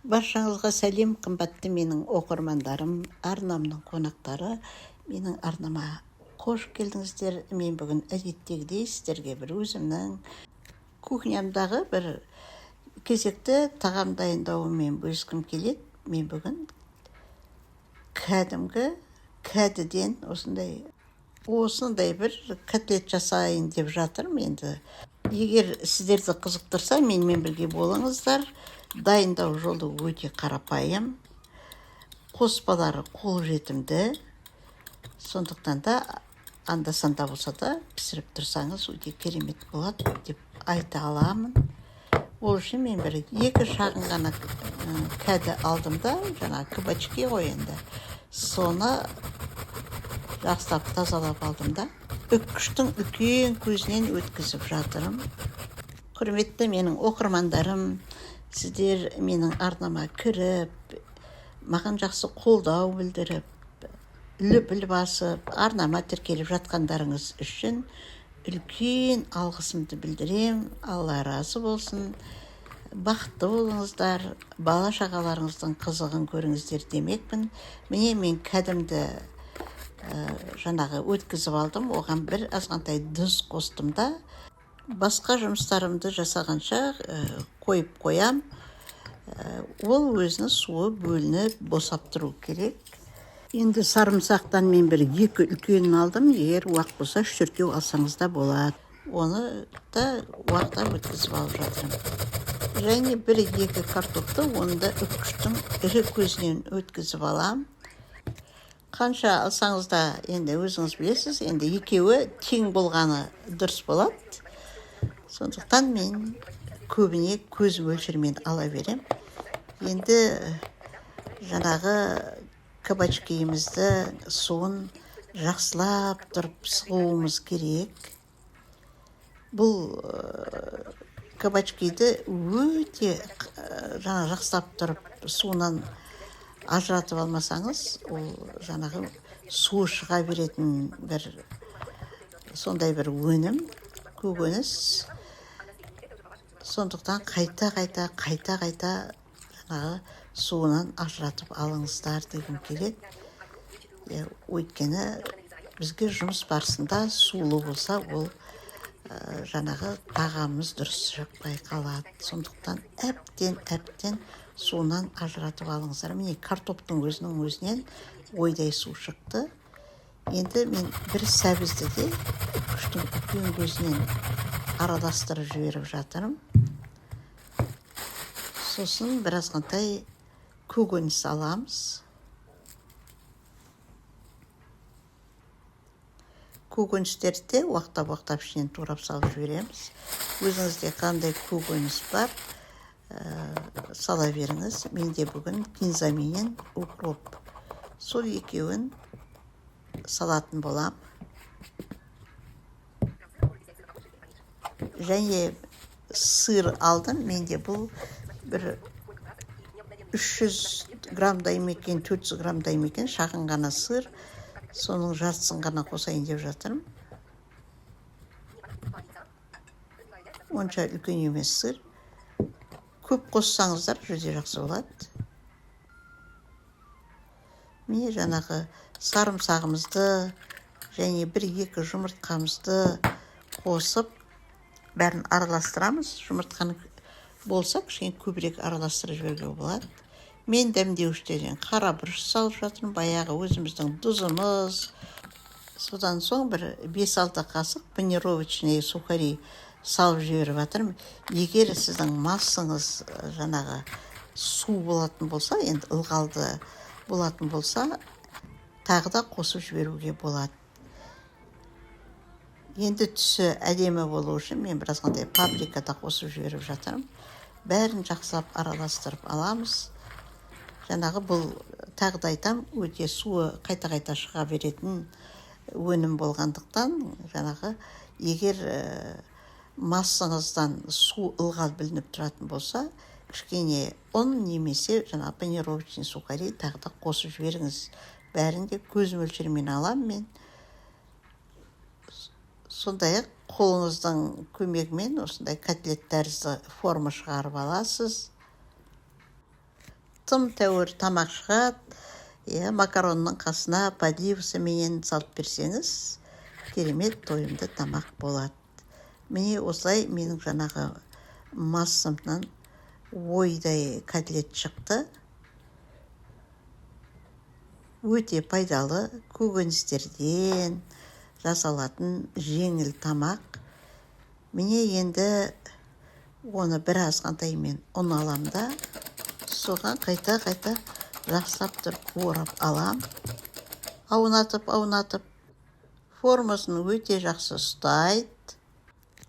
Баршаңызға сәлем, қымбатты менің оқырмандарым, арнамның қонақтары, менің арнама қош келдіңіздер. Мен бүгін әдеттегідей сіздерге бір өзімнің кухнямдағы бір кезекті тағам дайындауыммен бөліскім келеді. Мен бүгін кәдімгі кәдіден осындай бір котлет жасайын деп жатырмын. Енді егер сіздерді қызықтырса, менімен бірге болыңыздар. Дайындау жолы өте қарапайым, қоспалары қолжетімді, сондықтан да анда-санда болса да пісіріп тұрсаңыз, өте керемет болады деп айта аламын. Ол үшін мен бір екі шағын ғана кәді алдым да, жаңағы кабачки ғой енді, соны жақсылап тазалап алдым да, үккіштің үлкен көзінен өткізіп жатырмын. Құрметті менің оқырмандарым, сіздер менің арнама кіріп, маған жақсы қолдау білдіріп, лүпіл басып, арнама тіркеліп жатқандарыңыз үшін үлкен алғысымды білдірем. Алла разы болсын. Бақытты болыңыздар, бала шағаларыңыздың қызығын көріңіздер демекпін. Міне, мен кәдімді жаңағы өткізіп алдым, оған бір азғантай тұз қостым да, басқа жұмыстарымды жасағанша қойып қоям. Ол өзінің суы бөлініп, босап тұру керек. Енді сарымсақтан мен бір екі үлкенін алдым, егер уақ болса, үш төртеу алсаңыз да болады. Оны да уақтап өткізіп алып жатырмын. Және бір екі картопты, оны да үккіштің ірі көзінен өткізіп алам. Қанша алсаңыз да, енді өзіңіз білесіз, енді екеуі тең болғаны дұрыс болады. Сондықтан мен көбіне көз мөлшерімен ала берем. Енді жаңағы кабачкиімізді суын жақсылап тұрып сығуымыз керек. Бұл кабачкиді өте жаңа жақсылап тұрып суынан ажыратып алмасаңыз, ол жаңағы суы шыға беретін бір сондай бір өнім, көкөніс. Сондықтан қайта-қайта, қайта-қайта жаңағы суынан ажыратып алыңыздар дегім келеді. Өйткені бізге жұмыс барысында сулы болса, ол жаңағы тағамымыз дұрыс шықпай қалады. Сондықтан әбден суынан ажыратып алыңыздар. Міне, картоптың өзінің өзінен ойдай су шықты. Енді мен бір сәбізді де күштің үлкен көзінен араластырып жіберіп жатырмын. Сосын бір азғантай көкөніс аламыз. Көкөністерді де уақтап-уақтап ішінен турап салып жібереміз. Өзіңізде қандай көкөніс бар, сала беріңіз. Менде бүгін кинза менен укроп. Сол екеуін салатын болам. Және сыр алдым. Менде бұл бір 300 граммдай ма екен, 400 граммдай ма екен, шағын ғана сыр. Соның жартысын ғана қосайын деп жатырмын. Онша үлкен емес сыр. Көп қоссаңыздар жүзе жақсы болады. Міне, жаңағы сарымсағымызды және бір-екі жұмыртқамызды қосып, бәрін араластырамыз. Жұмыртқаны болса, кішкене көбірек араластырып жіберуге болады. Мен дәмдеуіштерден қара бұрыш салып жатырмын, баяғы өзіміздің тұзымыз. Содан соң бір 5-6 қасық панировочный сухари салып жіберіп жатырмын. Егер сіздің массаңыз жаңағы су болатын болса, енді ылғалды болатын болса, тағы да қосып жіберуге болады. Енді түсі әдемі болу үшін мен бір азғантай паприка да қосып жіберіп жатырмын. Бәрін жақсылап араластырып аламыз. Жаңағы бұл, тағы да айтам, өте суы қайта-қайта шыға беретін өнім болғандықтан, жаңағы егер массаңыздан су ылғал білініп тұратын болса, кішкене ұн немесе жаңағы панировочный сухари тағы да қосып жіберіңіз. Бәрін де көз мөлшерімен алам мен. Сондай-ақ қолыңыздың көмегімен осындай котлет тәрізді форма шығарып аласыз. Тым тәуір тамақ шығады, иә. Макаронның қасына подливасыменен салып берсеңіз, керемет тойымды тамақ болады. Міне, осылай менің жаңағы массамнан ойдай котлет шықты. Өте пайдалы, көкөністерден жасалатын жеңіл тамақ. Міне, енді оны бір азғантай мен ұн алам да, соған қайта-қайта жақсылап тұрып орап алам, аунатып, аунатып. Формасын өте жақсы ұстайды.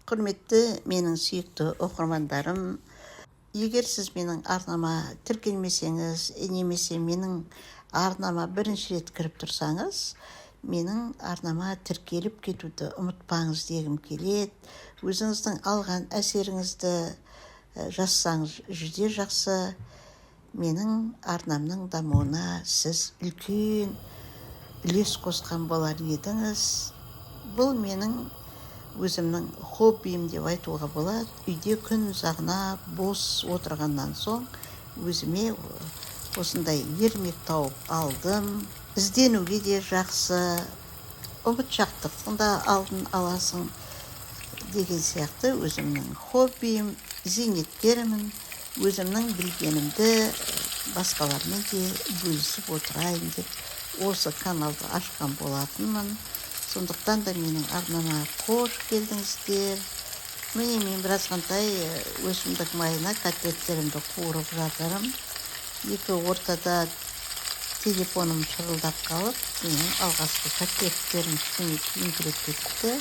Құрметті менің сүйікті оқырмандарым, егер сіз менің арнама тіркелмесеңіз немесе менің арнама бірінші рет кіріп тұрсаңыз, менің арнама тіркеліп кетуді ұмытпаңыз дегім келеді. Өзіңіздің алған әсеріңізді жазсаңыз, жүде жақсы. Менің арнамның дамуына сіз үлкен үлес қосқан болар едіңіз. Бұл менің өзімнің хоббиім деп айтуға болады. Үйде күн ұзағына бос отырғаннан соң, өзіме осындай ермек тауып алдым. Ізденуге де жақсы, ұмытшақтықтың да алдын аласың деген сияқты. Өзімнің хоббиім, зейнеткермін, өзімнің білгенімді басқалармен де бөлісіп отырайын деп осы каналды ашқан болатынмын. Сондықтан да менің арнама қош келдіңіздер. Міне, мен бір азғантай өсімдік майына котлеттерімді қуырып жатырмын. Екі ортада телефоным шырылдап қалып, менің алғашқы котлеттерім кішкене күйіңкіреп кетті.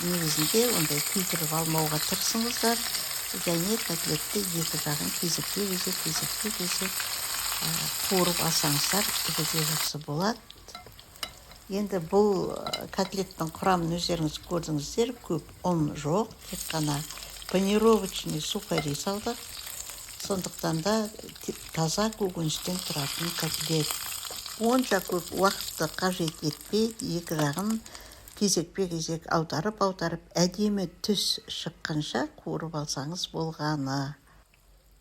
Негізінде ондай күйдіріп алмауға тырысыңыздар және котлетті екі жағын кезекпе кезек, кезекпе кезек қуырып алсаңыздар, өте жақсы болады. Енді бұл котлеттің құрамын өздеріңіз көрдіңіздер. Көп ұн жоқ, тек қана панировочный сухари салдық. Сондықтан да таза көкөністен тұратын котлет онша көп уақытты қажет етпейді. Екі жағын кезекпе кезек аударып, аударып, әдемі түс шыққанша қуырып алсаңыз болғаны.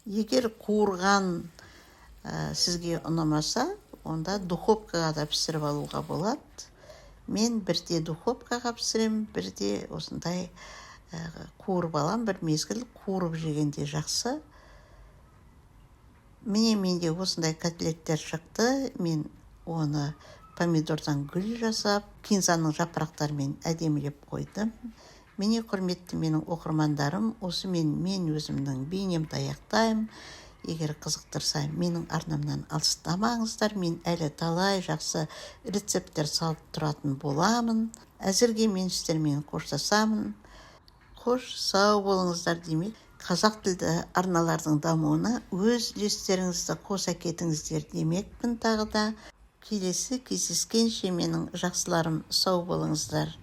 Егер қуырған сізге ұнамаса, онда духовкаға да пісіріп алуға болады. Мен бірде духовкаға пісіремін, бірде осындай қуырып аламын. Бір мезгіл қуырып жеген де жақсы. Міне, менде осындай котлеттер шықты. Мен оны помидордан гүл жасап, кинзаның жапырақтарымен әдемілеп қойдым. Міне, құрметті менің оқырмандарым, осымен мен өзімнің бейнемді аяқтаймын. Егер қызықтырса, менің арнамнан алыстамаңыздар. Мен әлі талай жақсы рецепттер салып тұратын боламын. Әзірге мен сіздермен қоштасамын. Қош, сау болыңыздар. Демек, қазақ тілді арналардың дамуына өз үлестеріңізді қоса кетіңіздер демекпін. Тағы да келесі кездескенше, менің жақсыларым, сау болыңыздар.